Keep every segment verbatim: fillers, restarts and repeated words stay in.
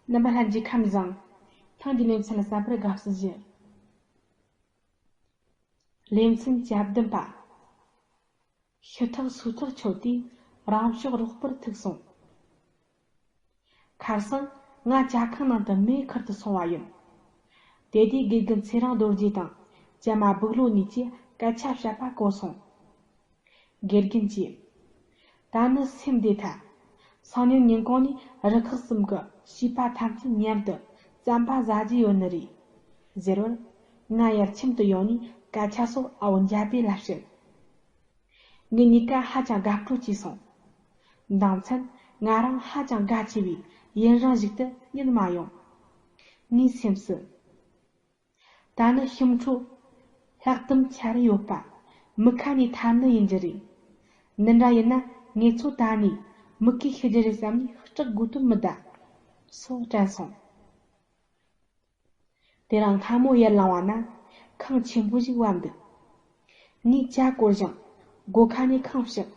རྣམ་པ་ལྷན་རྒྱས་ཁམས་བཟང་། ཐེངས་འདིའི་ལེ་ཚན་ལ་གསན་པར་དགའ་བསུ་ཞུ། ལེ་ཚན་གྱ་བདུན་པ། ཤི་ཐག་སོས་ཐག་ཆོད་དུས་རང་ཕྱོགས་རོགས་པར་ཐུག་སོང་། ཁ་སང་ང་ཇ་ཁང་ནང་དུ་མེ་ཁུར་དུ་སོང་བ་ཡིན། དེ་དུས་དགེ་རྒན་ཚེ་རིང་རྡོ་རྗེ་དང་ཇ་མ་སྦུག་ལོ་གཉིས་ཀྱིས་སྐད་ཆ་བཤད་པ་གོ་སོང་། དགེ་རྒན་གྱིས། ད་ནི་སེམས་བདེ་ཐལ། སང་ཉིན་ཉིན་གུང་ནས་རུ་ཁག་གསུམ་གྱི་བྱིས་པ་ཐམས་ཅད་མཉམ་དུ་རྩམ་པ་ཟ་རྒྱུ་ཡོད་ནི་རེད། ཟེར་བར། ང་ཡར་ཁྱིམ་དུ་ཡོང་ནས་སྐད་ཆ་སོགས་ཨ་བོ་འཇའ་པེ་ལ་བཤད། ངེད་གཉིས་ཀ་ཧ་ཅང་དགའ་སྤྲོ་སྐྱེས་སོང་། མདང་མཚན་ང་རང་ཧ་ཅང་དགའ་ཆེ་བས་ཡུན་རིང་ཞིག་ཏུ་གཉིད་མ་ཡོང་། ངའི་སེམས་སུ། ད་ནི་ཤིང་ཁྲོད་ལྷག་ཏུ་ཆར་ཡོད་པ། མུ་ཁ་ནས་ཐར་ནི་ཡིན་རྒྱུ་རེད། འདི་འདྲ་ཡིན་ན་ངེད་ཚོ་ད་ནས་མུ་གེ་ཤི་རྒྱུ་རེད་བསམ་ནས་སྐྲག་དགོས་དོན་མི་གདའ། སོགས་དྲན་སོང་། དེ་རིང་སྔ་མོ་ཡར་ལངས་པ་ན་ཁང་ཆེན་པོ་ཞིག་བབས་འདུག་ངས་ཇ་བསྐོལ་ཞིང་སྒོ་ཁ་ནས་ཁང་ཕྱགས།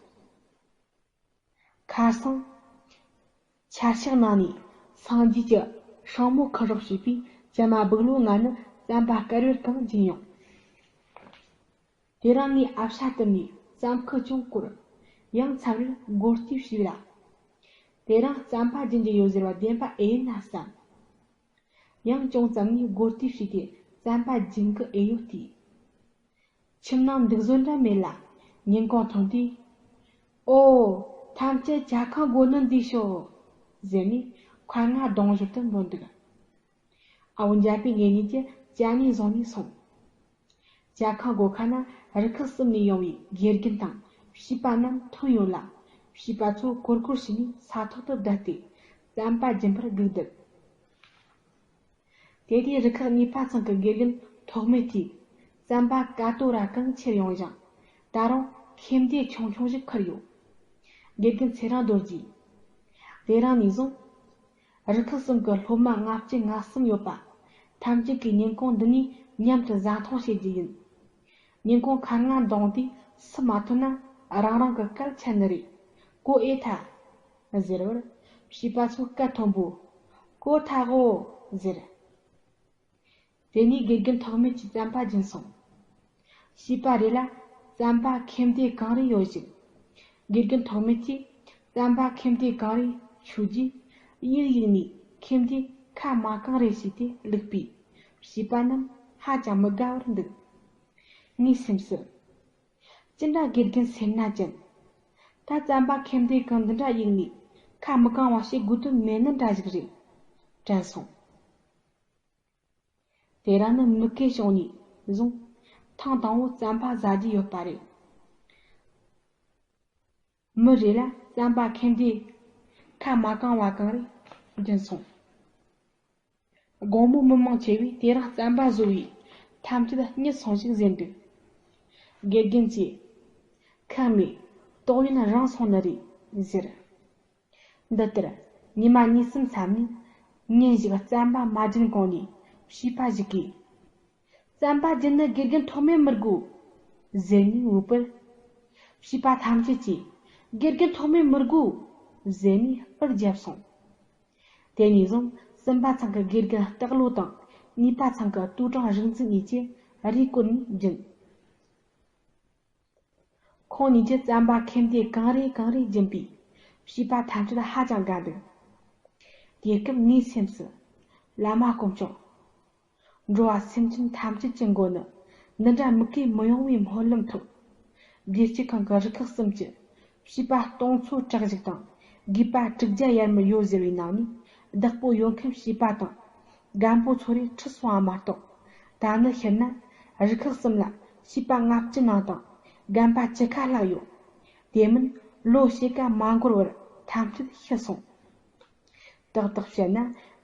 ཁ་སང་། ཆར་ཤག་ནང་ནས་སངས་རྒྱས་ཀྱི་སྲིང་མོ་ཁུར་རོགས་བྱས་པའི་ཇ་མ་སྦུག་ལོ་ལྔ་ནི་རྩམ་པ་དཀར་ཡོལ་གང་སྦྱིན་ཡོང་། དེ་རིང་ངས་ཨ་ཕྱ་བཏུམས་ནས་རྩམ་ཁུ་ཅུང་བསྐོལ། ཡང་མཚམས་རེར་སྒོར་རྟིལ་བྱས་ལ། དེ་རིང་རྩམ་པ་སྦྱིན་རྒྱུ་ཡོད་ཟེར་བ་བདེན་པ་ཨེ་ཡིན་ན་བསམ། ཡང་ཅུང་ཙམ་ངས་སྒོར་རྟིལ་བྱས་ཏེ་རྩམ་པ་སྦྱིན་གི་ཨེ་ཡོད་དེ། ཁྱིམ་ནང་འདུག་བཟོ་འདྲ་མེད་ལ། ཉིན་གུང་ཐོན་དུས། ཨོ། ཐམས་ཅད་ཇ་ཁང་སྒོ་ནས་འཛུལ་ཤོག་ཟེར་ནས་མཁར་རྔ་རྡུང་ཞོར་དུ་འབོད་འདུག་ཨ་བོ་འཇའ་པེ་ངེད་གཉིས་ཀྱི་ཇ་ནས་བཟུང་ནས་སོང་། ཇ་ཁང་སྒོ་ཁ་ན་རུ་ཁག་གསུམ་ནས་ཡོང་བའི་དགེ་རྒན་དང་བྱིས་པ་རྣམས་ཐོན་ཡོད་ལ། བྱིས་པ་ཚོ་གོར་གོར་བྱས་ནས་ས་ཐོག་ཏུ་བསྡད་དེ་རྩམ་པ་སྦྱིན་པར་སྒུག་འདུག་དེ་དུས་རུ་ཁག་གཉིས་པ་ཚང་གི་དགེ་རྒན་ཐོགས་མེད་དེས་རྩམ་པ་ཀ་ཏོ་ར་གང་ཁྱེར་ཡོང་ཞིང་། ད་རུང་ཁེམ་དེ་ཆུང་ཆུང་ཞིག་ཁུར་ཡོད། དགེ་རྒན་ཚེ་རིང་རྡོ་རྗེས། དེ་རིང་ནས་བཟུང་། རུ་ཁག་གསུམ་གྱི་སློབ་མ་ལྔ་བཅུ་ང་གསུམ་ཡོད་པ། ཐམས་ཅད་ཀྱིས་ཉིན་གུང་འདི་ནས་མཉམ་དུ་བཟའ་འཐུང་བྱེད་རྒྱུ་ཡིན། ཉིན་གུང་མཁར་རྔ་འདུང་དུས་སུ་མ་ཐོན་ན་རང་རང་གི་སྐད་ཆད་ནི་རེད། གོ་ཨེ་ཐལ། ཟེར་བར། བྱིས་པ་ཚོ་སྐད་མཐོན་པོས། གོ་ཐལ་གོ། ཟེར། དེ་ནས་དགེ་རྒན་ཐོགས་མེད་ཀྱིས་རྩམ་པ་སྦྱིན་སོང་། བྱིས་པ་རེ་ལ་རྩམ་པ་ཁེམ་དེ་གང་རེ་ཡོད་ཞིག་དགེ་རྒན་ཐོགས་མེད་ཀྱིས་རྩམ་པ་ཁེམ་དེ་གང་རེ་མཆོད་རྗེས་ཡིག་ཡིག་ནས་ཁེམ་དེ་ཁ་མ་གང་རེ་བྱས་ཏེ་བླུགས་པས། བྱིས་པ་རྣམས་ཧ་ཅང་མི་དགའ་བར་འདུག་ངའི་སེམས་སུ། ཅི་འདྲ་དགེ་རྒན་སེར་སྣ་ཅན། ད་རྩམ་པ་ཁེམ་དེ་གང་འདི་འདྲ་ཡིག་ནས་ཁ་མི་གང་བ་བྱེད་དགོས་དོན་མེད་ནི་འདྲ་ཞིག་རེད་དྲན་སོང་། དེ་རིང་ནི་མུ་གེ་བྱུང་ནས་བཟུང་ཐེངས་དང་པོ་རྩམ་པ་ཟ་རྒྱུ་ཡོད་པ་རེད། མི་རེ་ལ་རྩམ་པ་ཁེམ་དེ་ཁ་མ་གང་བ་གང་རེ་སྦྱིན་སོང་། དགོང་མོ་མི་མང་ཆེ་བས་དེ་རིང་རྩམ་པ་ཟོས་པས་ཐམས་ཅད་གཉིད་སོང་ཞིག་ཟེར་འདུག་དགེ་རྒན་གྱིས། ཁག་མེད། ཏོག་ཡིན་རིང་སོང་ནི་རེད་ཟེར། འདི་ལྟར་ཉི་མ་གཉིས་གསུམ་མཚམས་ནས་ཉིན་ཞིག་རྩམ་པ་མ་སྦྱིན་གོང་ནས་བྱིས་པ་ཞིག་གིས། རྩམ་པ་སྦྱིན་ནི་དགེ་རྒན་ཐོགས་མེད་མི་དགོས། ཟེར་ནས་བོས་པར། བྱིས་པ་ཐམས་ཅད་ཀྱིས་དགེ་རྒན་ཐོགས་མེད་མི་དགོས། ཟེར་ནས་པར་བརྒྱབ་སོང་། དེ་ནས་བཟུང་གསུམ་པ་ཚང་གི་དགེ་རྒན་སྟག་ལོ་དང་གཉིས་པ་ཚང་གི་ཏུའུ་ཀྲང་རིག་འཛིན་གཉིས་ཀྱིས་རེས་བསྐོལ་ནས་སྦྱིན། ཁོང་གཉིས་ཀྱིས་རྩམ་པ་ཁེམ་དེ་གང་རེ་གང་རེ་སྦྱིན་པས་བྱིས་པ་ཐམས་ཅད་ཧ་ཅང་དགའ་འདུག་དེ་སྐབས་ངའི་སེམས་སུ། བླ་མ་དཀོན་མཆོག་འགྲོ་བ་སེམས་ཅན་ཐམས་ཅད་ཀྱི་མགོ་ནི་འདི་འདྲ་མུ་གེ་མི་ཡོང་བའི་སྨོན་ལམ་ཐོབ། བདེ་སྐྱིད་ཁང་གི་རུ་ཁག་གསུམ་གྱི་བྱིས་པ་སྟོང་ཚོ་དྲུག་ཅུ་དང་དགོས་པ་དྲུག་བརྒྱ་ཡར་མར་ཡོད་ཟེར་བའི་ནང་ནས་བདག་པོ་ཡོད་མཁན་བྱིས་པ་དང་རྒན་པོ་ཚོ་རེ་ཁྲིད་སོང་བ་མ་གཏོགས། ད་ནི་ཤི་ན་རུ་ཁག་གསུམ་ལ་བྱིས་པ་ལྔ་བཅུ་ནང་དང་རྒན་པ་བཅུ་ཁ་ལྷག་ཡོད། དེ་མིན་ལོ་ཕྱེད་ཀ་མ་འགོར་བར་ཐམས་ཅད་ཤི་སོང་། ཏག་ཏག་བཤད་ན་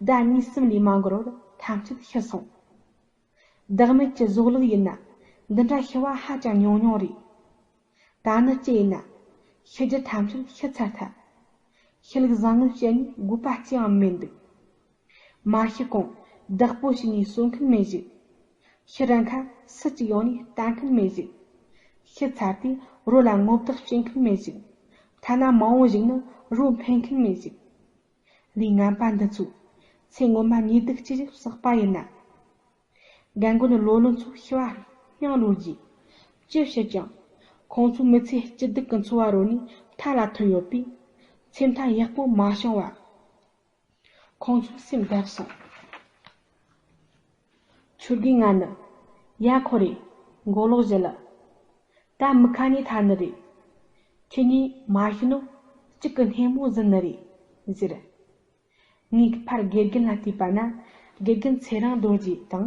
ཟླ་གཉིས་གསུམ་ལས་མ་འགོར་བར་ཐམས་ཅད་ཤི་སོང་། བདག་མེད་ཀྱི་ཟོག་ལུག་ཡིན་ན་འདི་འདྲ་ཤི་བ་ཧ་ཅང་ཉུང་ཉུང་རེད། ད་ནི་ཅི་ཡིན་ན་ཤི་རྒྱུ་ཐམས་ཅད་ཤི་ཚར་ཐལ། ཤི་ལུགས་བཟང་ངན་བཤད་ནས་དགོས་པ་ཅི་ཡང་མེད་འདུག་མ་ཤི་གོང་བདག་པོ་བྱས་ནས་གསོ་མཁན་མེད་ཞིག་ཤི་རན་ཁ་སུ་གཅིག་ཡོང་ནས་ལྟ་མཁན་མེད་ཞིག་ཤི་ཚར་དུས་རོ་ལ་ངོ་བདག་བྱེད་མཁན་མེད་ཞིག་ཐ་ན་མ་འོངས་ཞིག་ནི་རོ་འཕེན་མཁན་མེད་ཞིག་ལས་ངན་པ་འདི་ཚོ། ཚེ་སྔོན་མ་ཉེས་སྡིག་ཅི་ཞིག་བསགས་པ་ཡིན་ན། རྒན་རྒོན་ལོ་ལོན་ཚོ་ཤི་བ་སྙིང་རླུང་རྗེ། ཅི་བྱེད་ཀྱང་། ཁོང་ཚོའི་མི་ཚེ་སྐྱིད་སྡུག་གི་འཚོ་བ་རོལ་ནས་མཐའ་ལ་ཐོན་ཡོད་པས། སེམས་ཐག་ཡག་པོ་མ་བྱུང་བ། ཁོང་ཚོའི་སེམས་འདབ་སོང་། ཆོས་དགེ་ང་ནི། ཡ་ཁོ་རེ། མགོ་ལོག་བཞི་ལ། ད་མི་ཁ་ནས་ཐར་ནི་རེད། ཁྱེད་གཉིས་མ་ཤི་ནོ། གཅིག་གི་སྣེ་མོ་ཟིན་ནི་རེད། ཟེར། ངས་ཕར་དགེ་རྒན་ལ་བལྟས་པ་ན། དགེ་རྒན་ཚེ་རིང་རྡོ་རྗེ་དང་།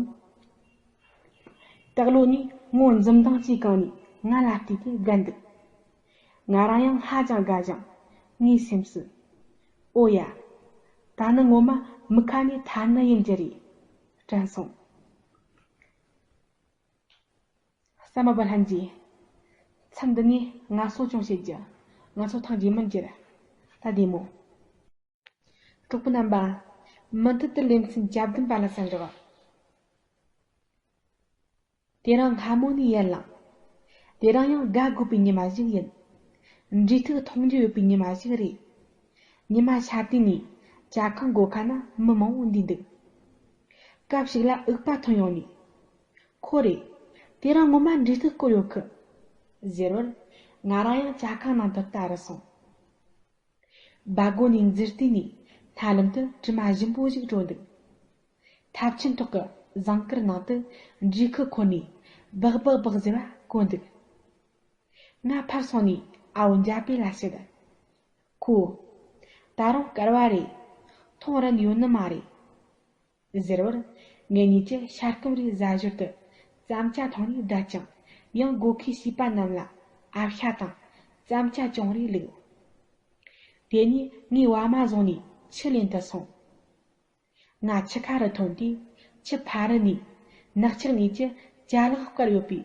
སྟག་ལོ་ནས་ངོ་འཛུམ་མདངས་ཀྱིས་གང་ནས་ང་ལ་བལྟས་ཏེ་དགའ་འདུག་ང་རང་ཡང་ཧ་ཅང་དགའ་ཞིང་། ངའི་སེམས་སུ། ཨོ་ཡ། ད་ནི་ངོ་མ་མི་ཁ་ནས་ཐར་ནི་ཡིན་རྒྱུ་རེད། དྲན་སོང་། ས་མ་པ་ལྷན་རྒྱས། མཚམས་འདི་ནས་ངལ་གསོ་ཅུང་བྱེད་རྒྱུ། ང་ཚོ་ཐང་རྒྱུས་མིན་གྱི་རེད། ད་བདེ་མོ། གྲོགས་པོ་རྣམ་པ། མུ་མཐུད་དུ་ལེ་ཚན་བརྒྱད་བདུན་པ་ལ་གསན་རོགས། དེ་རིང་སྔ་མོ་ནས་ཡར་ལངས། དེ་རིང་ཡང་དགའ་དགོས་པའི་ཉི་མ་ཞིག་ཡིན། འབྲས་ཐུག་འཐུང་རྒྱུ་ཡོད་པའི་ཉི་མ་ཞིག་རེད། ཉི་མ་ཤར་དུས་ནས་ཇ་ཁང་སྒོ་ཁ་ན་མི་མང་བོ་འདུས་འདུག་སྐབས་ཤིག་ལ་འུག་པ་ཐོན་ཡོང་ནས། ཁོ་རེ། དེ་རིང་ངོ་མ་འབྲས་ཐུག་སྐོར་ཡོད་གི། ཟེར་བར། ང་རང་ཡང་ཇ་ཁང་ནང་དུ་ལྟ་རུ་སོང་། སྦ་སྒོ་ནས་འཛུལ་དུས་ནས་སྣ་ལམ་དུ་དྲི་མ་ཞིམ་པོ་ཞིག་བྲོ་འདུག་ཐབ་ཆེན་ཐོག་གི་ཟངས་དཀར་ནང་དུ་འབྲས་ཁུ་ཁོལ་ནས་སྦག་སྦག་སྦག་ཟེར་བ་གོ་འདུག་ང་ཕར་སོང་ནས་ཨ་བོ་འཇའ་པེ་ལ་བཤད། ཁོས། ད་རུང་དཀར་བ་རེད། འཐུང་རན་ཡོད་ནི་མ་རེད། ཟེར་བར། ངེད་གཉིས་ཀྱིས་ཤ་སྐམ་རེ་བཟའ་ཞོར་དུ་རྩམ་ཇ་འཐུང་ནས་བསྡད་ཅིང་། ཡང་སྒོ་ཁའི་བྱིས་པ་རྣམས་ལ་ཨ་ཤ་དང་རྩམ་ཇ་ཅུང་རེ་བླུགས། དེ་ནས་ངས་བ་མ་བཟུང་ནས་ཕྱི་ལེན་དུ་སོང་། ང་ཆུ་ཁ་རུ་ཐོན་དུས། ཆུ་ཕ་རི་ནས་ནགས་ཆག་གཉིས་ཀྱི་ཅ་ལག་བསྐོར་ཡོད་པའི་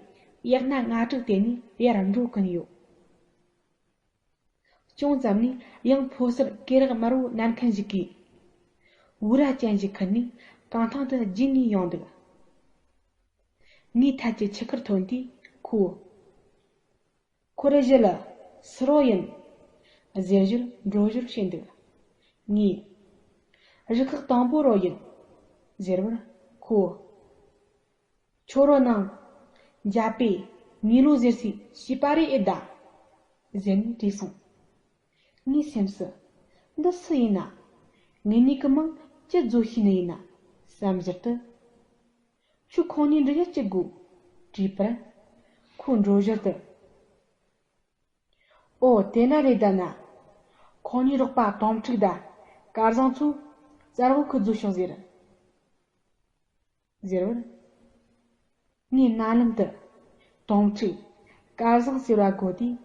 གཡག་སྣ་ལྔ་དྲུག་དེད་ནས་ཡར་འགྲོ་གིན་ཡོད། ཅུང་ཙམ་ནས་ཡང་ཕོ་གསར་སྐེ་རགས་དམར་བོ་མནན་མཁན་ཞིག་གིས། འུར་ར་ཅན་ཞིག་ཁུར་ནས་རྐང་ཐང་དུ་རྒྱུགས་ནས་ཡོང་འདུག་ངའི་ཐད་ཀྱི་ཆུ་ཁར་ཐོན་དུས་ཁོས། ཁོ་རེ་བཞི་ལ་སུ་རོ་ཡིན། ཟེར་ཞོར་འགྲོ་ཞོར་བྱས་འདུག་ངས། རུ་ཁག་དང་པོ་རོ་ཡིན། ཟེར་བར་ཁོས། ཁྱོད་རོ་ནང་། འཇའ་པེ། ཉི་ལོ་ཟེར་སའི་བྱིས་པ་རེ་ཨེ་གདའ། ཟེར་ནས་དྲིས་སོང་། ངའི་སེམས་སུ། འདི་སུ་ཡིན་ན། ངེད་གཉིས་ཀྱི་མིང་ཅི་བཟོ་ཤེས་ནི་ཡིན་ན་བསམ་ཞོར་དུ། ཁྱོད་ཁོང་གཉིས་འདྲི་ཡ་ཅི་དགོས། དྲིས་པར། ཁོས་འགྲོ་ཞོར་དུ། ཨོ་དེ་ན་རེད་ད་ན། ཁོང་གཉིས་རོགས་པ་དོམ་ཕྲུག་དང་སྐལ་བཟང་ཚོས་གསར་བུ་ཁུ་བཟོ་ཤོག་ཟེར། ཟེར་བར། ངའི་རྣ་ལམ་དུ། དོམ་ཕྲུག་སྐལ་བཟང་ཟེར་བ་གོ་དུས།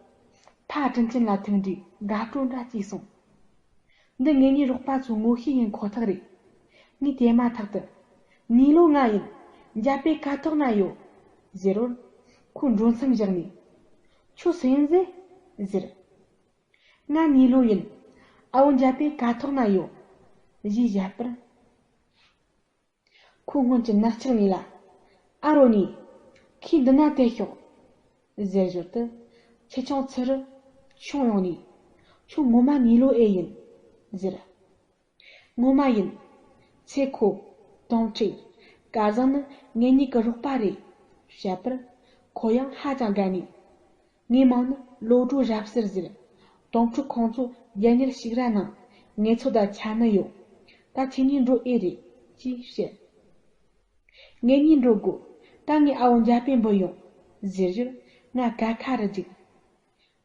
ཕ་དྲིན་ཅན་ལ་ཐུག་འདྲའི་དགའ་སྤྲོ་འདྲ་སྐྱེས་སོང་། འདི་ངེད་གཉིས་རོགས་པ་ཚོའི་ངོ་ཤེས་ཡིན་ཁོ་ཐག་རེད། ངས་དེ་མ་ཐག་ཏུ། ཉི་ལོ་ང་ཡིན། འཇའ་པེ་ཁ་ཐོག་ན་ཡོད། ཟེར་བར། ཁོས་འགྲོ་མཚམས་བཞག་ནས། ཁྱོད་སུ་ཡིན་ཟེ། ཟེར། ང་ཉི་ལོ་ཡིན། ཨ་བོ་འཇའ་པེ་ཁ་ཐོག་ན་ཡོད། ཞེས་བཤད་པར། ཁོས་སྔོན་གྱི་ནག་ཆག་ཉིད་ལ། ཨ་རོ་ནི། ཁྱོས་འདི་ན་བསྡད་ཤོག་ཟེར་ཞོར་དུ། ཁྱི་ཆུང་ཚུ་རུ་མཆོངས་ཡོང་ནས། ཁྱོད་ངོ་མ་ཉི་ལོ་ཨེ་ཡིན། ཟེར། ངོ་མ་ཡིན། ཚེ་ཁོ། དོམ་ཕྲུག་སྐལ་བཟང་ནི་ངེད་གཉིས་ཀྱི་རོགས་པ་རེད། བཤད་པར། ཁོ་ཡང་ཧ་ཅང་དགའ་ནས། ངའི་མིང་ནི་བློ་གྲོས་རབ་གསལ་ཟེར། དོམ་ཕྲུག་ཁོང་ཚོ་རྒྱལ་གཉེར་ཞིག་ར་ནང་ངེད་ཚོ་དང་ཆ་ནི་ཡོད། ད་ཁྱེད་གཉིས་འགྲོ་ཨེ་རེད། ཅེས་བཤད། ངེད་གཉིས་འགྲོ་དགོས། ད་ངས་ཨ་བོ་འཇའ་པེ་འབུད་ཡོང་། ཟེར་ཞོར་ང་གད་ཁ་རུ་འཇུག་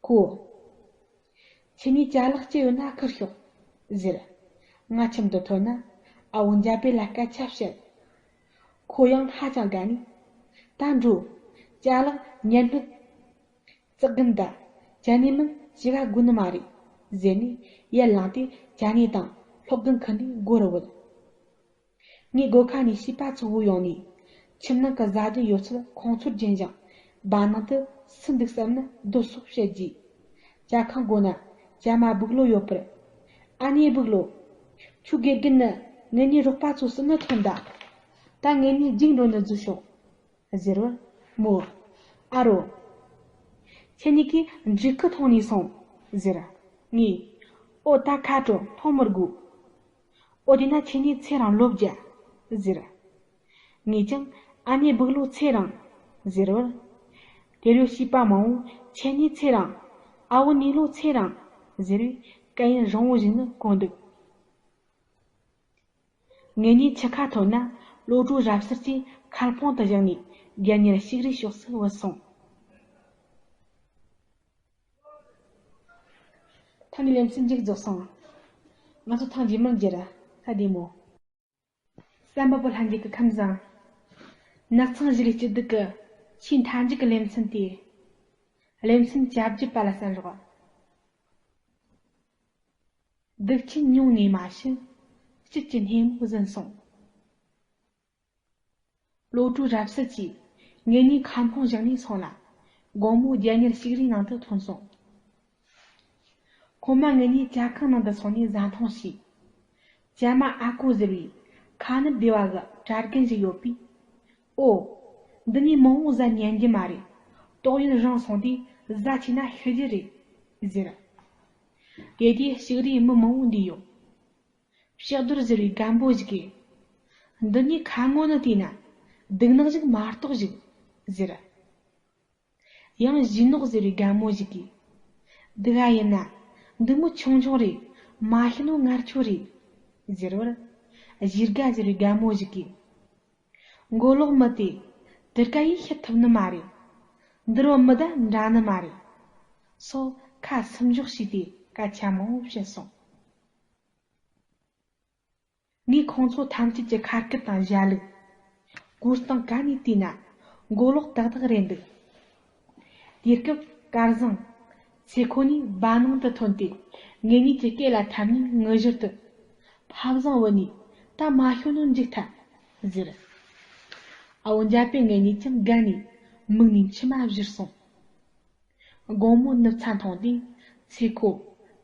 ཁོས། ཁྱེད་གཉིས་ཅ་ལག་ཅི་ཡོད་ན་ཁུར་ཤོག་ཟེར། ང་ཁྱིམ་དུ་ཐོན་ན་ཨ་བོ་འཇའ་པེ་ལ་སྐད་ཆ་བཤད། ཁོ་ཡང་ཧ་ཅང་དགའ་ནས། ད་འགྲོ། ཅ་ལག་ཉན་སྨད། རྩེག་རྒན་དང་ཅ་ནེ་མིན་ཞེ་ག་དགོས་ནི་མ་རེད། ཟེར་ནས་ཡར་ལངས་ཏེ་ཅ་ནེ་དང་སློག་རྒན་ཁུར་ནས་སྒོ་རུ་བུད། ངས་སྒོ་ཁ་ནས་བྱིས་པ་ཚོ་བོས་ཡོང་ནས། ཁྱིམ་ནང་གི་བཟའ་སྡོད་ཡོད་ཚད་ཁོང་ཚོར་སྦྱིན་ཞིང་། སྦ་ནང་དུ་སུ་འདུག་བསམ་ན་སྡོད་སོགས་བཤད་རྗེས། ཇ་ཁང་སྒོ་ན་ཇ་མ་སྦུག་ལོ་ཡོད་པར། ཨ་ནེ་སྦུག་ལོ། ཁྱོད་དགེ་རྒན་ནི་ངེད་གཉིས་རོགས་པ་ཚོ་སུ་ནི་ཐོན་ད། ད་ངེད་གཉིས་རྒྱུགས་འགྲོ་ནི་བཟོས་ཤོག་ཟེར་བར། མོ། ཨ་རོ། ཁྱེད་གཉིས་ཀྱིས་འབྲས་ཁུ་འཐུང་ནས་སོང་། ཟེར། ངས། ཨོ་ད་ཁ་དྲོ་འཐུང་མི་དགོས། འོ་དེས་ན་ཁྱེད་གཉིས་ཚེ་རིང་ལོ་བརྒྱ། ཟེར། ངས་ཀྱང་ཨ་ནེ་སྦུག་ལོ་ཚེ་རིང་། ཟེར་བར། དེར་ཡོད་བྱིས་པ་མང་བོ་ཁྱེད་གཉིས་ཚེ་རིང་། ཨ་བོ་ནེ་ལོ་ཚེ་རིང་། ཟེར་བའི་སྐད་ཡིན་རིང་བོ་ཞིག་ནི་གོ་འདུག་ངེད་གཉིས་ཁྱི་ཁ་ཐོན་ན་བློ་གྲོས་རབ་གསལ་གྱིས་མཁར་འཕང་དུ་བཞེངས་ནས་རྒྱལ་གཉེར་ཞིག་རའི་ཕྱོགས་སུ་བུད་སོང་། ཐ་ནི་ལེ་ཚན་མཇུག་རྫོགས་སོང་། ང་ཚོ་ཐེངས་རྗེས་མར་མཇལ། ལྷ་བདེ་མོ། གསན་པ་པོ་ལྷན་རྒྱས་ཀྱི་ཁམས་བཟང་། ནགས་ཚང་བཞི་གི་སྐྱིད་སྡུག་གི་ཆེས་མཐའ་མཇུག་གི་ལེ་ཚན་དེ། ལེ་ཚན་གྱ་བརྒྱད་པ་ལ་གསན་རོགས། སྡིག་ཆེན་མྱོང་ནས་མ་ཤི། སྐྱིད་ཀྱི་སྣེ་མོ་ཟིན་སོང་། བློ་གྲོས་རབ་གསལ་གྱིས་ངེད་གཉིས་མཁར་འཕང་བཞེངས་ནས་སོང་ལ། དགོང་མོ་རྒྱལ་གཉེར་ཞིག་རའི་ནང་དུ་ཐོན་སོང་། སྔོན་མ་ངེད་གཉིས་ཇ་ཁང་ནང་དུ་སོང་ནས་བཟའ་འཐུང་བྱས། ཇ་མ་ཨ་ཀོ་ཟེར་བའི་ཁ་ནུབ་སྡེ་བ་གི་གྲྭ་རྒན་ཞིག་ཡོད་པས། ཨོ། འདི་ནས་མང་བོ་ཟ་ཉན་རྒྱུ་མ་རེད། ཏོག་ཡིན་རང་སོང་དུས་ཟ་ཆེ་ན་ཤི་རྒྱུ་རེད། ཟེར། དེ་དུས་ཞིག་རའི་མི་མང་བོ་འདུས་ཡོང་། ཕྱག་རྡོར་ཟེར་བའི་རྒན་པོ་ཞིག་གིས། འདི་གཉིས་ཁ་ངོ་ནས་བལྟས་ན་སྡུག་ནག་ཞིག་མ་གཏོགས་ཞིག་ཟེར། ཡང་གཞས་ནོར་ཟེར་བའི་རྒན་མོ་ཞིག་གིས། སྡུག་ག་ཡིན་ན་འདི་མོ་ཆུང་ཆུང་རེད། མ་ཤི་ནོ་ངར་ཆོ་རེད། ཟེར་བར། གཞས་དགའ་ཟེར་བའི་རྒན་མོ་ཞིག་གིས། མགོ་ལོག་མི་དེ་དེར་ཀ་ཡིས་ཤི་ཐུབ་ནི་མ་རེད། འདིར་བ་མི་དང་འདྲ་ནི་མ་རེད། སོ་ཁ་སུམ་འཇོག་བྱས་ཏེ་སྐད་ཆ་མང་བོ་བཤད་སོང་། ངས་ཁོང་ཚོ་ཐམས་ཅད་ཀྱི་ཁ་སྐད་དང་ཞྭ་ལུགས། གོས་སྟངས་ག་ནས་བལྟས་ན་མགོ་ལོག་ཏག་ཏག་རེད་འདུག་དེ་སྐབས་སྐལ་བཟང་། ཚེ་ཁོ་གཉིས་སྦྲ་ནང་དུ་ཐོན་ཏེ་ངེད་གཉིས་ཀྱི་སྐེ་ལ་འཐམས་ནས་ངུ་ཞོར་དུ། ཕ་བཟང་བུ་གཉིས་ད་མ་ཤོད་ནོ་འཇིག་ཐལ། ཟེར། ཨ་བོ་འཇའ་པེ་ངེད་གཉིས་ཀྱང་དགའ་ནས་མིག་ནས་མཆི་མ་བཞུར་སོང་། དགོང་མོ་ནུབ་ཚ་འཐུང་དུས་ཚེ་ཁོ།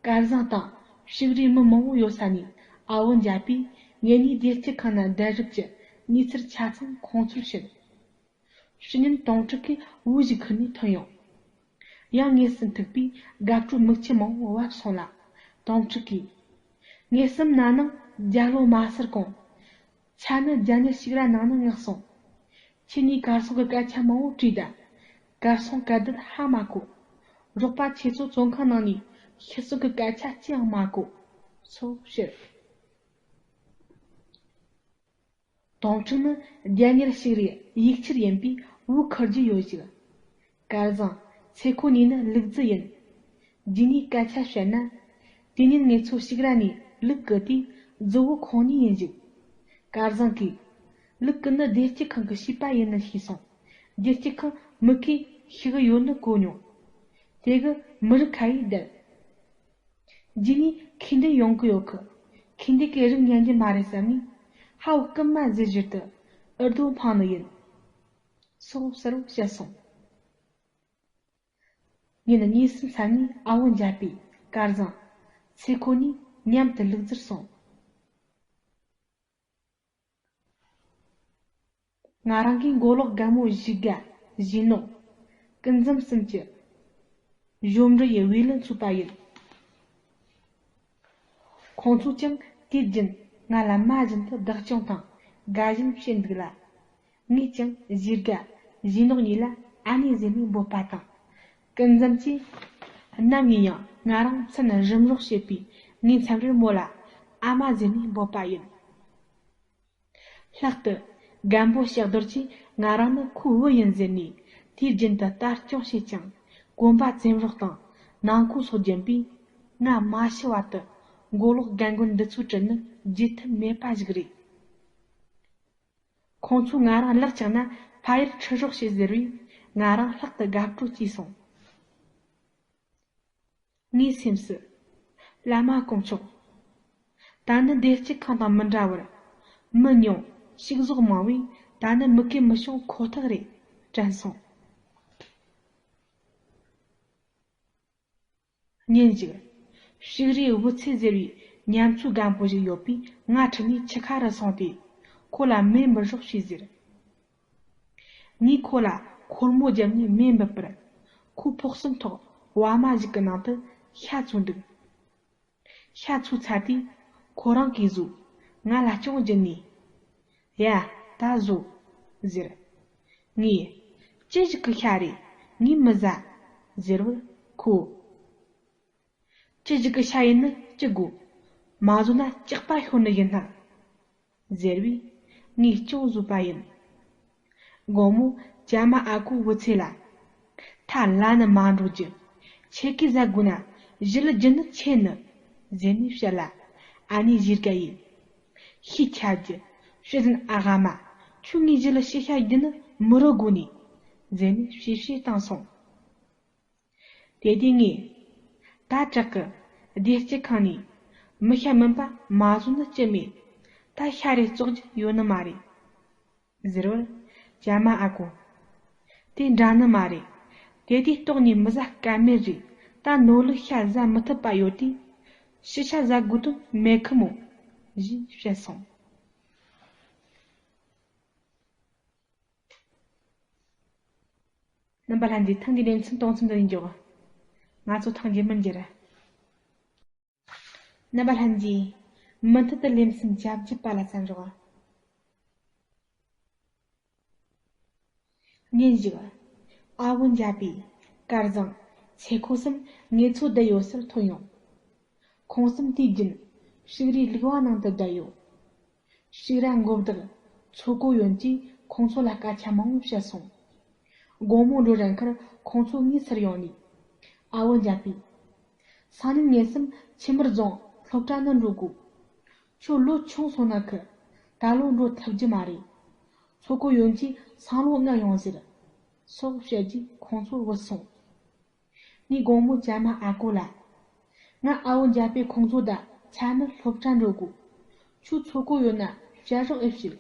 སྐལ་བཟང་དང་ཕྱུགས་རིགས་མི་མང་བོ་ཡོད་ས་ནས་ཨ་བོ་འཇའ་པས་ངེད་གཉིས་བདེ་སྐྱིད་ཁང་ན་བསྡད་རུབ་ཀྱི་གནས་ཚུལ་ཆ་ཚང་ཁོང་ཚོར་བཤད། ཕྱི་ཉིན་དོང་ཕྲུག་གིས་བུ་ཞིག་ཁུར་ནས་ཐོན་ཡོང་། ཡང་ངེད་གསུམ་ཐུག་པས་དགའ་སྤྲོའི་མིག་ཆུ་མང་བོ་བབས་སོང་ལ། དོང་ཕྲུག་གིས། ངེད་གསུམ་ན་ནིང་རྒྱ་ལོ་མ་ཟིན་གོང་། ཆ་ནི་རྒྱ་གཉེར་ཞིག་ར་ནང་ན་མངགས་སོང་། ཁྱེད་གཉིས་གར་སོང་གི་སྐད་ཆ་མང་བོ་དྲིས་ད། གར་སོང་ག་དུས་ཧ་མ་གོ། རོགས་པ་ཁྱེད་ཚོ་བཙོན་ཁང་ནང་ནས་ཤི་སོང་གི་སྐད་ཆ་ཅི་ཡང་མ་གོ། སོ་ཕྱིར། དོང་ཕྲུག་ནི་རྒྱ་གཉེར་ཞིག་རའི་ཡིག་ཆར་ཡིན་པས་བུ་ཁུར་རྒྱུ་ཡོད་ཞིག་སྐལ་བཟང་། ཚེ་ཁོ་གཉིས་ནི་ལུག་རྫི་ཡིན། རྗེས་ནས་སྐད་ཆ་བཤད་ན། དེ་ཉིན་ངེད་ཚོ་ཞིག་ར་ནས་ལུག་བརྐུས་དུས་རྫི་བོ་ཁོང་གཉིས་ཡིན་ཞིག་སྐལ་བཟང་གིས། ལུག་རྐུ་ནི་བདེ་སྐྱིད་ཁང་གི་བྱིས་པ་ཡིན་ནི་ཤེས་སོང་། བདེ་སྐྱིད་ཁང་མི་གིས་ཤི་གི་ཡོད་ནི་གོ་མྱོང་། དེ་གི་མི་རིགས་ཁ་ཡིས་བསྡད། རྗེས་ནས་ཁེ་འདོན་ཡོང་གི་ཡོད་གི། ཁེ་འདོན་གི་རིགས་ཉན་རྒྱུ་མ་རེད་བསམ་ནས། ཧ་བོ་རྐུན་མ་ཟེར་ཞོར་དུ་འུར་རྡོ་འཕངས་ནི་ཡིན། སོ་ཟེར་བཤད་སོང་། ཉིན་གཉིས་གསུམ་ཚར་ནས་ཨ་བོ་འཇའ་པེ། སྐལ་བཟང་། ཚེ་ཁོ་གཉིས་མཉམ་དུ་ལུག་རྫིར་སོང་། ང་རང་གིས་མགོ་ལོག་རྒན་མོ་བཞི་དགའ། གཞས་ནོར། ཀུན་འཛོམས་གསུམ་གྱི་གཞོན་འབྲི་ཡི་བེ་ལི་འཚོས་པ་ཡིན། ཁོང་ཚོས་ཀྱང་དུས་རྒྱུན་ང་ལ་མ་བཞིན་དུ་བདག་སྐྱོང་དང་དགའ་ཞེན་བྱེད་འདུག་ལ། ངས་ཀྱང་གཞས་དགའ་གཞས་ནོར་གཉིས་ལ་ཨ་ནེ་ཟེར་ནས་འབོད་པ་དང་། ཀུན་འཛོམས་ཀྱིས་ནམ་ཡིན་ཡང་ང་རང་མཚན་རིམ་རོགས་བྱེད་པས་ངའི་མཚམས་རེར་མོ་ལ་ཨ་མ་ཟེར་ནས་འབོད་པ་ཡིན། ལྷག་ཏུ་རྒན་པོ་ཕྱག་རྡོར་གྱིས་ང་རང་ནི་ཁོའི་བུ་ཡིན་ཟེར་ནས་དུས་རྒྱུན་དུ་ལྟ་སྐྱོང་བྱེད་ཅིང་གོན་པ་བཙེམ་རོགས་དང་ནང་ཁོག་སོགས་སྦྱིན་པས། ང་མ་ཤི་བར་དུ་མགོ་ལོག་རྒན་རྒོན་འདི་ཚོའི་དྲིན་ནི་བརྗེད་ཐབས་མེད་པ་ཞིག་རེད། ཁོང་ཚོས་ང་རང་ལག་བཅག་ན་ཕ་ཡུལ་ཁྲིད་རོགས་བྱེད་ཟེར་བས་ང་རང་ལྷག་ཏུ་དགའ་སྤྲོ་སྐྱེས་སོང་། ངའི་སེམས་སུ། བླ་མ་དཀོན་མཆོག་ད་ནི་བདེ་སྐྱིད་ཁང་དང་མི་འདྲ་བར། མི་ཉུང་ཕྱུགས་ཟོག་མང་བས་ད་ནི་མི་སྐད་མི་ཤོང་ཁོ་ཐག་རེད་དྲན་སོང་། ཉིན་ཞིག་ཕྱུགས་རིགས་བུ་ཚེ་ཟེར་བའི་ཉམས་ཚོད་རྒན་པོ་ཞིག་ཡོད་པས་ང་ཁྲིད་ནས་ཁྱི་ཁ་རུ་སོང་སྟེ་ཁོ་ལ་མེ་འབུད་རོགས་བྱོས་ཟེར། ངས་ཁོ་ལ་ཁོལ་མོ་བརྒྱབ་ནས་མེ་འབུད་པར། ཁོས་ཕོག་སོན་ཐོག་བ་མ་ཞིག་གི་ནང་དུ་ཤ་ཚུད་འདུག་ཤ་ཚུད་ཚར་དུས་ཁོ་རང་གིས་བཟོས། ང་ལ་ཅུང་བརྒྱུད་ནས། ཡ། ད་བཟོ། ཟེར། ངས། ཅི་ཞིག་གི་ཤ་རེད། ངས་མི་ཟ། ཟེར་བར་ཁོས། ཅི་ཞིག་གི་ཤ་ཡིན་ནི་ཅི་དགོས། མ་བཟོ་ན་སྐྲག་པ་ཤོར་ནི་ཡིན་སྣང་། ཟེར་བས་ངས་ཅུང་བཟོས་པ་ཡིན། དགོང་མོ་ཇ་མ་ཨ་ཁུ་བུ་ཚེ་ལ། ཐ་ལ་ནི་མ་འགྲོ་རྒྱུ། ཁྱེད་ཀྱིས་ཟ་དགོས་ན་ཞི་ལི་རྒྱུ་ནི་ཆེ་ནི། ཟེར་ནས་བཤད་ལ། ཨ་ནེ་བཞེས་དཀའ་ཡིས། ཤེས་ཆ་རྒྱུ། ཤི་ཟིན་ཨ་ཧ་མ། ཁྱོད་ངའི་ཞི་ལི་ཤི་ཤ་རྒྱུ་ནི་མི་རོ་དགོས་ནས། ཟེར་ནས་བཤད་བཤད་བཏང་སོང་། དེ་དུས་ངས། ད་དྲག་གི། བདེ་སྐྱིད་ཁང་ནས། མི་ཤ་མིན་པ་མ་བཟོ་ནི་ཅི་མེད། ད་ཤ་རེ་བཙོག་རྒྱུ་ཡོད་ནི་མ་རེད། ཟེར་བར། ཇ་མ་ཨ་ཁུ། དེ་འདྲ་ནི་མ་རེད། དེ་དུས་ལྟོགས་ནས་མི་ཟ་ཀ་མེད་རེད། ད་ནོར་ལུག་ཤ་ཟ་མི་ཐུབ་པ་ཡོད་དུས། ཤི་ཤ་ཟ་དགོས་དོན་མེད་ཁི་མོ། ཞེས་བཤད་སོང་། རྣམ་པ་ལྷན་རྒྱས། ཐེངས་འདིའི་ལེ་ཚན་གཏོང་མཚམས་འདི་ནས་འཇོག་ང་ཚོ་ཐེངས་རྗེས་མར་མཇལ། རྣམ་པ་ལྷན་རྒྱས། མུ་མཐུད་དུ་ལེ་ཚན་གྱ་བརྒྱད་པ་ལ་གསན་རོགས། ཉིན་ཞིག་ཨ་བོ་འཇའ་པས་སྐལ་བཟང་། ཚེ་ཁོ་གསུམ་ངེད་ཚོ་བསྡད་ཡོད་སར་ཐོན་ཡོང་། ཁོང་གསུམ་དུས་རྒྱུན་ཕྱུགས་རའི་ལུག་བ་ནང་དུ་བསྡད་ཡོད། ཕྱུགས་ར་མགོ་བདག་མཚོ་ཀོ་ཡོན་གྱིས་ཁོང་ཚོ་ལ་སྐད་ཆ་མང་བོ་བཤད་སོང་། དགོང་མོ་འགྲོ་རན་ཁར་ཁོང་ཚོ་ངའི་སར་ཡོང་ནས། ཨ་བོ་འཇའ་པས། སང་ཉིན་ངེད་གསུམ་ཁྱི་དམར་རྫོང་སློབ་གྲྭ་ནང་འགྲོ་དགོས། ཁྱོད་ལོ་ཆུང་སོང་ན་ཁི། ད་ལོ་འགྲོ་ཐུབ་རྒྱུ་མ་རེད། མཚོ་ཀོ་ཡོན་གྱིས་སང་ལོ་སྔ་ཡོང་ཟེར། སོགས་བཤད་རྗེས་ཁོང་ཚོ་བུད་སོང་། ངས་དགོང་མོ་ཇ་མ་ཨ་ཁུ་ལ། ང་ཨ་བོ་འཇའ་པས་ཁོང་ཚོ་དང་ཆ་ནི་སློབ་གྲྭ་འགྲོ་དགོས། ཁྱོད་མཚོ་ཀོ་ཡོན་ན་བཤད་རོགས་ཨེ་བྱེད།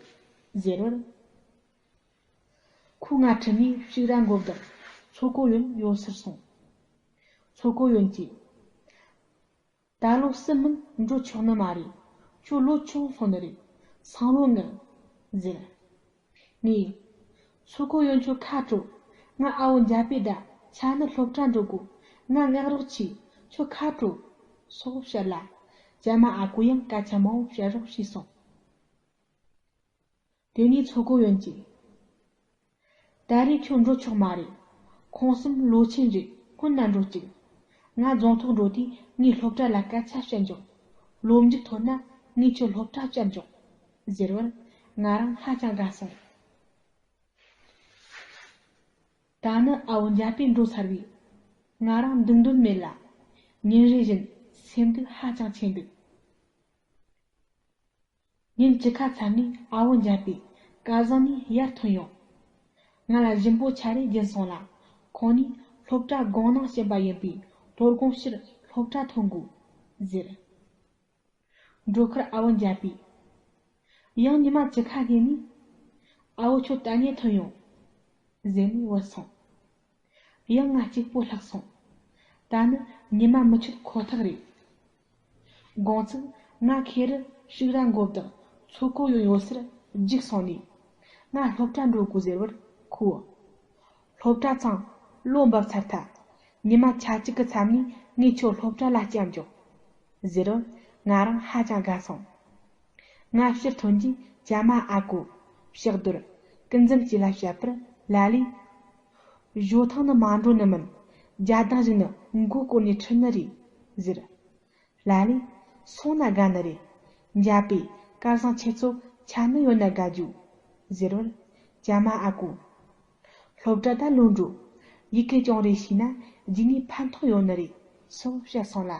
ཟེར་བར། ཁོས་ང་ཁྲིད་ནས་ཕྱུགས་ར་མགོ་བདག་མཚོ་ཀོ་ཡོན་ཡོད་སར་སོང་། མཚོ་ཀོ་ཡོན་གྱིས། ད་ལོ་སུ་མིན་འགྲོ་ཆོག་ནི་མ་རེད། ཁྱོད་ལོ་ཆུང་སོང་ནི་རེད། སང་ལོ་ངུ། ཟེར། ངས། མཚོ་ཁོ་ཡོན་ཁྱོད་ཁ་དྲོ། ང་ཨ་བོ་འཇའ་པེ་ད་ཆ་ནི་སློབ་གྲྭ་འགྲོ་དགོས། ང་ངག་རོགས་ཆེ། ཁྱོད་ཁ་དྲོ། སོགས་བཤད་ལ། ཇ་མ་ཨ་ཁུ་ཡང་སྐད་ཆ་མང་བོ་བཤད་རོགས་ཞེས་སོང་། དེ་ནས་མཚོ་ཁོ་ཡོན་གྱིས། ད་རེས་ཁྱོད་འགྲོ་ཆོག་མ་རེད། ཁོང་གསུམ་ལོ་ཆེན་རེད། སྔོན་ན་འགྲོ་ཅིག་ང་རྫོང་ཐོག་འགྲོ་དུས་ངའི་སློབ་གྲྭ་ལ་སྐད་ཆ་བཤད་འཇོག་ལོ་མཇུག་ཐོན་ན་ངས་ཁྱོད་སློབ་གྲྭ་བསྐྱལ་འཇོག་ཟེར་བར་ང་རང་ཧ་ཅང་དགའ་སོང་། ད་ནི་ཨ་བོ་འཇའ་པེ་འགྲོ་ཚར་བས། ང་རང་འདུག་འདོད་མེད་ལ། ཉིན་རེ་བཞིན་སེམས་སྡུག་ཧ་ཅང་ཆེ་འདུག་ཉིན་བཅུ་ཁ་ཚར་ནས་ཨ་བོ་འཇའ་པེ་སྐལ་བཟང་ནས་ཡར་ཐོན་ཡོང་། ང་ལ་ཞིམ་པོ་ཆ་རེ་སྦྱིན་སོང་ལ། ཁོང་ནི་སློབ་གྲྭ་དགོང་ནང་ཕྱིན་པ་ཡིན་པས་སློབ་དགོང་ཕྱིར་སློབ་གྲྭ་ཐོན་དགོས་ཟེར། འགྲོ་ཁར་ཨ་བོ་འཇའ་པེས། ཡང་ཉི་མ་བཅུ་ཁ་ཉིན་ནས། ཨ་བོ་ཁྱོད་ད་ངས་ཐོན་ཡོང་། ཟེར་ནས་བུད་སོང་། ཡང་ང་གཅིག་པོ་ལྷག་སོང་། ད་ནི་ཉི་མ་མི་ཆོད་ཁོ་ཐག་རེད། དགོང་ཚིགས་ང་ཁེ་རི་ཕྱུགས་ར་མགོ་བདག་མཚོ་ཁོ་ཡོན་ཡོད་སར་རྒྱུགས་སོང་ནས། ང་སློབ་གྲྭ་འགྲོ་དགོས་ཟེར་བར་ཁོས། སློབ་གྲྭ་ཚང་ལོ་འབབ་ཚར་ཐལ། ཉི་མ་ཆ་གཅིག་གི་མཚམས་ནས་ངས་ཁྱོད་སློབ་གྲྭ་ལ་བསྐྱལ་འཇོག་ཟེར་བར་ང་རང་ཧ་ཅང་དགའ་སོང་། ང་ཕྱིར་ཐོན་རྗེས་ཇ་མ་ཨ་ཁུ། ཕྱག་རྡོར། ཀུན་འཛོམས་བཅས་ལ་བཤད་པར་ལ་ལས། ཞོ་ཐང་ནི་མ་འགྲོ་ནི་མིན། རྒྱ་དང་ཞིག་ནི་མགོ་སྐོར་ནས་ཁྲིད་ནི་རེད། ཟེར། ལ་ལས། སོང་ན་དགའ་ནི་རེད། འཇའ་པེ་སྐལ་བཟང་ཁྱེད་ཚོ་ཆ་ནི་ཡོད་ན་དགའ་རྒྱུ། ཟེར་བར། ཇ་མ་ཨ་ཁུ། སློབ་གྲྭ་ད་ལོག་འགྲོ། ཡི་གེ་ཅུང་རེ་ཤེས་ན་རྗེས་ནས་ཕན་ཐོགས་ཡོད་ནི་རེད། སོགས་བཤད་སོང་ལ།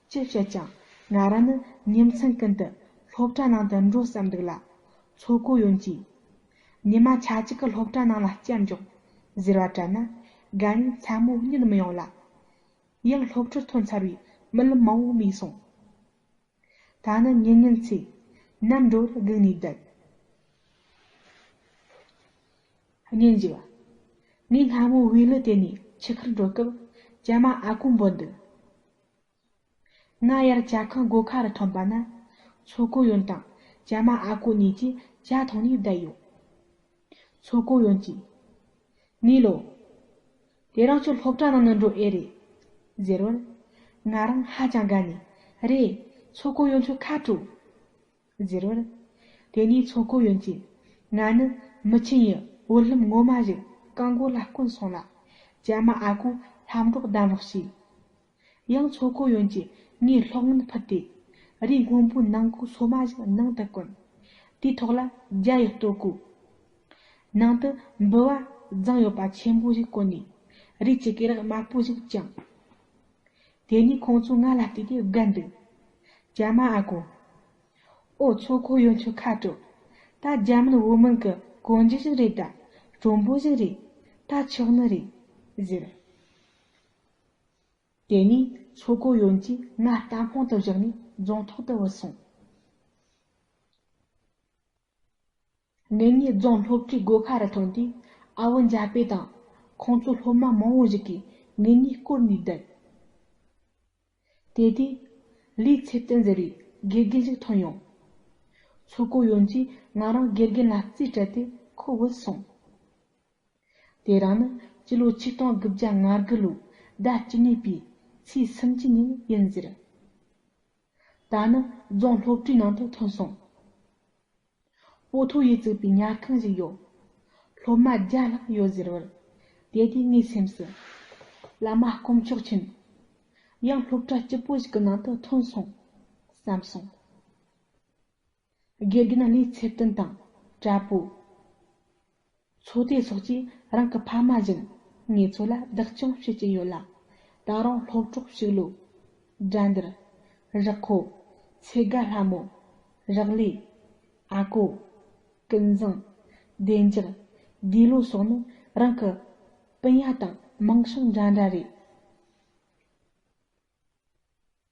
ཅི་བཤད་ཀྱང་ང་རང་ནི་ཉིན་མཚན་ཀུན་ཏུ་སློབ་གྲྭ་ནང་དུ་འགྲོ་བསམ་འདུག་ལ། མཚོ་ཁོ་ཡོན་གྱིས། ཉི་མ་ཆ་གཅིག་གི་སློབ་གྲྭ་ནང་ལ་བསྐྱལ་འཇོག་ཟེར་བ་དྲན་ན་དགའ་ཉིན་མཚན་མོ་གཉིད་མི་ཡོང་ལ། ཡང་སློབ་གྲྭར་ཐོན་ཚར་བའི་རྨི་ལམ་མང་བོ་རྨིས་སོང་། ད་ནི་ཉིན་ཉིན་ཚེ་ནམ་འགྲོ་བར་སྒུག་ནས་བསྡད། ཉིན་ཞིག་ངས་སྔ་མོ་བེ་ལི་དེད་ནས་ཆུ་ཁར་འགྲོ་སྐབས་ཇ་མ་ཨ་ཁུ་འབོད་འདུག་ང་ཡར་ཇ་ཁང་སྒོ་ཁ་རུ་ཐོན་པ་ན། མཚོ་ཁོ་ཡོན་དང་ཇ་མ་ཨ་ཁུ་གཉིས་ཀྱིས་ཇ་འཐུང་ནས་བསྡད་ཡོད། མཚོ་ཁོ་ཡོན་གྱིས། ནི་ལོ། དེ་རིང་ཁྱོད་སློབ་གྲྭ་ནང་ནས་འགྲོ་ཨེ་རེད། ཟེར་བར། ང་རང་ཧ་ཅང་དགའ་ནས། རེད། མཚོ་ཁོ་ཡོན་ཁྱོད་ཁ་དྲོ། ཟེར་བར། དེ་ནས་མཚོ་ཁོ་ཡོན་གྱིས། ང་ནི་མི་ཆེན་ཡི་བུ་ལྷམ་ངོ་མ་ཞིག་རྐང་མགོ་ལ་བསྐོན་སོང་ལ། ཇ་མ་ཨ་ཁུ་ལྷམ་སྒྲོག་གདམ་རོགས་བྱས། ཡང་མཚོ་ཁོ་ཡོན་གྱིས་ངའི་སློག་སྔོན་ཕུད་དེ། རས་སྔོན་པོའི་ནང་ཁུག་སོ་མ་ཞིག་ནང་དུ་བསྐོན། དེའི་ཐོག་ལ་ཇ་ཡི་ལྟོ་བཀོལ། ནང་དུ་འབུལ་བ་བརྫངས་ཡོད་པ་ཆེན་པོ་ཞིག་བསྐོལ་ནས། རས་ཀྱི་སྐེ་རགས་དམར་པོ་ཞིག་བཅིངས། དེ་ནས་ཁོང་ཚོས་ང་ལ་བལྟས་ཏེ་བགད་འདུག་ཇ་མ་ཨ་ཁུ། ཨོ་མཚོ་ཁོ་ཡོན་ཁྱོད་ཁ་དྲོ། ད་རྒྱ་མིན་བོད་མིན་གྱི་གོན་རྒྱུ་ཞིག་རེད་ད། སྤྲོན་པོ་ཞིག་རེད། ད་ཆོག་ནི་རེད། ཟེར། དེ་ནས་མཚོ་ཁོ་ཡོན་གྱིས་ང་རྟ་ཕོང་དུ་བཞག་ནས་རྫོང་ཐོག་ཏུ་བུད་སོང་། ངེད་གཉིས་རྫོང་སློབ་གྲྭའི་སྒོ་ཁ་རུ་ཐོན་དུས། ཨ་བུ་འཇའ་པེ་དང་ཁོང་ཚོ་སློབ་མ་མང་བོ་ཞིག་གིས་ངེད་གཉིས་བསྐོར་ནས་བསྡད། དེ་དུས། ལིའི་ཚེ་བརྟན་ཟེར་བའི་དགེ་རྒན་ཞིག་ཐོན་ཡོང་། མཚོ་ཁོ་ཡོན་གྱིས་ང་རང་དགེ་རྒན་ལ་རྩིས་སྤྲད་དེ་ཁོ་བུད་སོང་། དེ་རིང་ནི་སྤྱི་ལོ་ཆིག་སྟོང་དགུ་བརྒྱ་ང་དགུ་ལོའི་ཟླ་བཅུ་གཉིས་པའི་ཚེས་སུམ་ཅུ་ཉིན་ཡིན་ཟེར། ད་ནི་རྫོང་སློབ་གྲྭའི་ནང་དུ་ཐོན་སོང་། སྤོ་ཐོ་ཡིས་བཙུགས་པའི་ཉལ་ཁང་ཞིག་ཡོད། སློབ་མ་བརྒྱ་ལྷག་ཡོད་ཟེར་བར། དེ་དུས་ངའི་སེམས་སུ། བླ་མ་དཀོན་མཆོག་མཁྱེན། ཡང་སློབ་གྲྭ་སྐྱིད་པོ་ཞིག་གི་ནང་དུ་ཐོན་སོང་། བསམ་སོང་། དགེ་རྒན་ལིའི་ཚེ་བརྟན་དང་། གྲྭ་པོ། ཚོ་དེ་སོགས་ཀྱིས་རང་གི་ཕ་མ་བཞིན་ངེད་ཚོ་ལ་བདག་སྐྱོང་བྱེད་ཀྱིན་ཡོད་ལ། ད་རུང་སློབ་གྲོགས་ཤིག་ལོ། དགྲ་འདུལ། རག་ཁོ། ཚེ་དགའ་ལྷ་མོ། རག་ལས། ཨ་ཀོ། ཀུན་བཟང་། བདེ་འཇགས། བདེ་ལོ་སོགས་ནི་རང་གི་སྤུན་ཡ་དང་མིང་བྱང་འདྲ་འདྲ་རེད།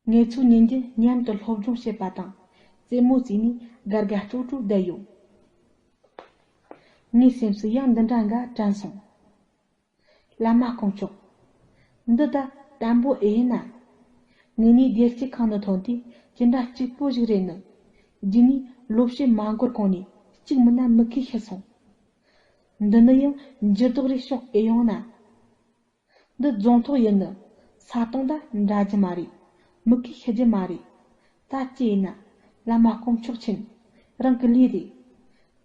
ངེད་ཚོ་གཉིས་ཀྱིས་མཉམ་དུ་སློབ་སྦྱོང་བྱེད་པ་དང་རྩེད་མོ་རྩེས་ནས་དགའ་དགའ་སྤྲོ་སྤྲོ་བསྡད་ཡོད། ངའི་སེམས་སུ་ཡང་འདི་འདྲ་འགའ་དྲན་སོང་། བླ་མ་དཀོན་མཆོག་འདི་ད་དྲན་པོ་ཨེ་ཡིན་ན། ངེད་གཉིས་བདེ་སྐྱིད་ཁང་དུ་ཐོན་དུས་ཇི་འདྲ་སྐྱིད་པོ་ཞིག་རེད་ནི། རྗེས་ནས་ལོ་ཕྱེད་མ་འགོར་གོང་ནས་གཅིག་མིན་ན་མུ་གེས་ཤི་སོང་། འདི་ནི་ཡང་འགྱུར་ལྡོག་རེ་ཤོག་ཨེ་ཡོང་ན། འདི་རྫོང་ཐོག་ཡིན་ནི། ས་སྟོང་ད་འདྲ་རྒྱུ་མ་རེད། མུ་གེས་ཤི་རྒྱུ་མ་རེད། ད་ཅི་ཡིན་ན། བླ་མ་དཀོན་མཆོག་མཁྱེན། རང་གི་ལས་རེད།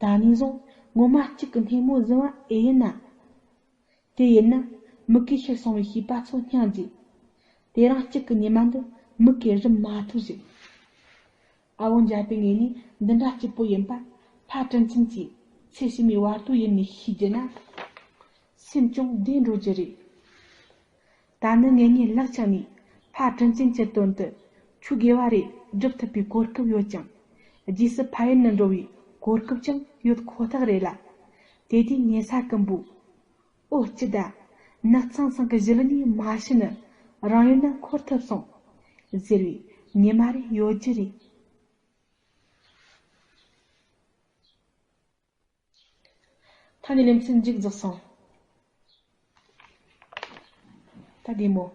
ད་ནས་བཟུང་ངོ་མ་གཅིག་གི་སྣེ་མོ་བཟུང་བ་ཨེ་ཡིན་ན། དེ་ཡིན་ན། མུ་གེས་ཤི་སོང་བའི་བྱིས་པ་ཚོ་སྙིང་རྗེ། དེ་རིང་གཅིག་གི་ཉི་མ་འདི་མུ་གེས་རུབ་མ་ཐུབ་ཞིག་ཨ་བོ་འཇའ་པེ་ངེད་གཉིས་འདི་འདྲ་སྐྱིད་པོ་ཡིན་པ་ཕ་དྲིན་ཆེན་གྱིས་ཚེ་ཕྱི་མའི་བར་དོ་ཡིན་ནས་ཤེས་རྒྱུ་ན། སེམས་ཀྱང་བདེ་འགྲོ་རྒྱུ་རེད། ད་ནི་ངེད་གཉིས་ལག་ཆགས་ནས་ཕ་དྲིན་ཆེན་གྱི་དོན་དུ་ཆོས་དགེ་བ་རེ་སྒྲུབ་ཐུབ་པའི་གོ་སྐབས་ཡོད་ཀྱང་། རྗེས་སུ་ཕ་ཡུལ་ནས་འགྲོ་བའི་གོ་སྐབས་ཀྱང་ཡོད་ཁོ་ཐག་རེད་ལ། དེ་དུས་ཉལ་ས་ཀུན་པོ། ཨོ་སྐྱིད་ད། ནགས་ཚང་ཚང་གི་གཞི་ལ་ནས་མ་ཤི་ནི། རང་ཡུལ་ན་འཁོར་ཐུབ་སོང་། ཟེར་བའི་ཉི་མ་རེ་ཡོད་རྒྱུ་རེད། ཐ་ནི་ལེ་ཚན་མཇུག་རྫོགས་སོང་། ད་བདེ་མོ།